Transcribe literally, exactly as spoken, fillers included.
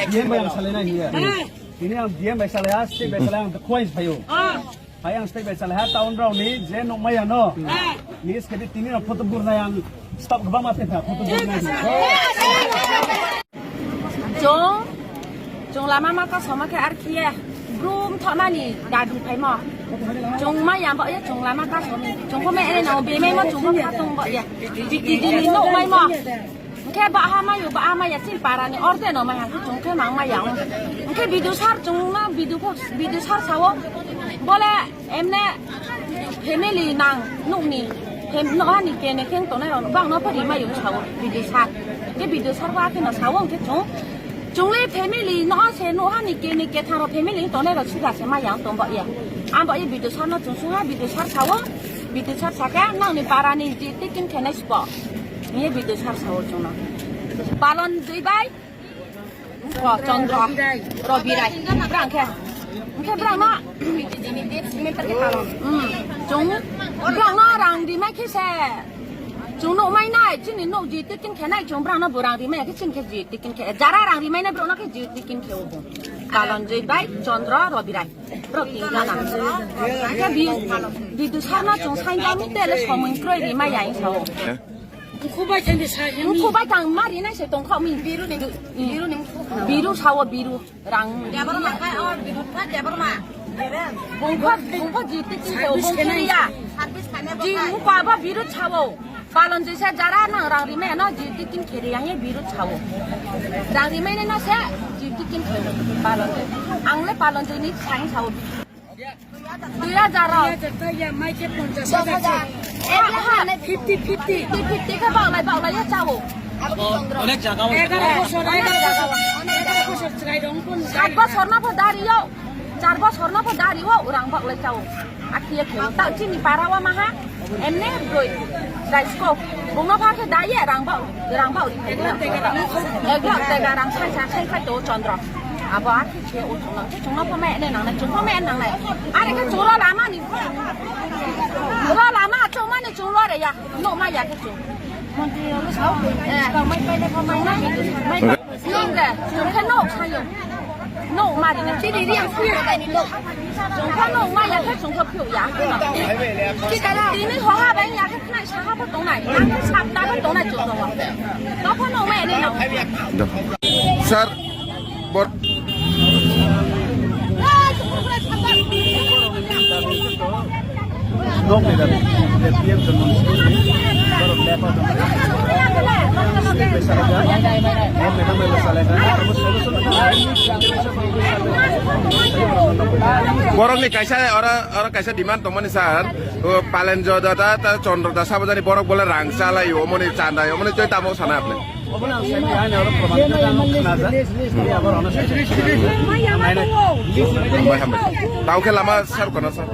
Yang salai na hing ya. Tini ang D M bai salai ha, state bai salai ha, ang the coins phaio. Phai ang state bai salai ha, town rao ni je nuhmai ya no. Ni skedi tini rao photo bur nai ang stop kbangma tepha photo bur nai. Chung, chung lama ma kasoma khe arkhe ye. Brum thonani gadi phaimo. Chung mai ya bo ye, chung lama kasomi. Chung pho mai ene nang bemai mo, chung pho khatung bo ye. Bidi dini nuhmai mo. Hingkhe baha mai yo, baha mai ya, chini para ni orde no mai ha, chung khe mang mai ya. Hingkhe B D O sir chung no, B D O pho, B D O sir sao. Bole emne family nang, nuh ni, fam-, nuh ha ni kene khe tongnai rao, bang no pho rimai yo sao, B D O sir. Hingkhe B D O sir pho akhe no sao, hingkhe chung, chung le family, nuh ha se, nuh ha ni kene kethang rao family tongnai rao sida se mai ya tong bo ye. Ang bo ye B D O sir no chung sung ha, B D O sir sao, B D O sir sa khe, nang ni para ni je tikin khe nai sbo. Hing ye B D O sir sao chung no. Palon Joi bai, o, Chondro, Robirai. Brang khe. Hingkhe brang no. Hmm. Chung, brang no rang rimai khe se. Chung nuhmai nai, chini nuh je tikin khe nai, chung brang no bo rang rimai ya khe chini khe je tikin khe. Jara rang rimai nai brao no khe je tikin khe o bo. Palon Joi bai, Chondro, Robirai. Brao tin jona. Hingkhe bi-, B D O sir no chung sainja mi tele somoi kroi rimai ya hing sao. Mkhu bai tang ma rinai se tongkhaoh mi. Biru ni, biru ni mkhu. Biru sao, biru. Rang. Bung pho, bung pho ji tikin khe o, bung khe ya. Ji mkhu abo biru sao. Palon Joi se jara nang rang rimai no ji tikin khe ri yang ye biru sao. Rang rimai nai no se ji tikin khe Palon Joi. Ang le Palon Joi ni saing sao. Dui hajar rao. Fifty, fifty. Fifty, fifty khe baohlai, baohlai ye chao. Onek jaga o. Egaro bosor, egaro bosor. Sat bosor no pho dari yo. Char bosor no pho dari yo, rang baohlai chao. Akhe ye khe o. Tao chini para wo maha. Emne broi. Raisko. Bung no pha khe da ye rang baoh, rang baoh. Eglo tega rang sai sa sai khai to Chondro. Abo akhe Khe o chung nang khe chung no pho mai nai nang nai, chung pho mai nang nai. Are khe chung ro lama ni, ro lama chung mani chung lo re ya. Nouh mai ya khe chung. Montri rao le sao. Eh. Mai pai le pho mai nai. Mai nung de, chung khe nouh sa yo. Nouh mari na. Chini ri ang phuh ya bai ni nouh. Chung khe nouh mai ya khe chung khe phuh ya. Tini hoha bai ya khe khnai saha pho tongnai. Ang khe sapta pho tongnai chung ro. Tao pho nouh mai nai nang. Sir, Bor- Borok ni kaisa oro, oro kaisa demand tongmani sir, o Palenjo da, da, da, Chondro da, sabo jani borok bole rang chalai, omoni chanda, omoni tei tamo sana apni. Obo no ang sai maya, ani oro proman khe ano khna jak. Tei abo rao no sai maya. Hambai, hambai. Tao khe lama sar kono sar.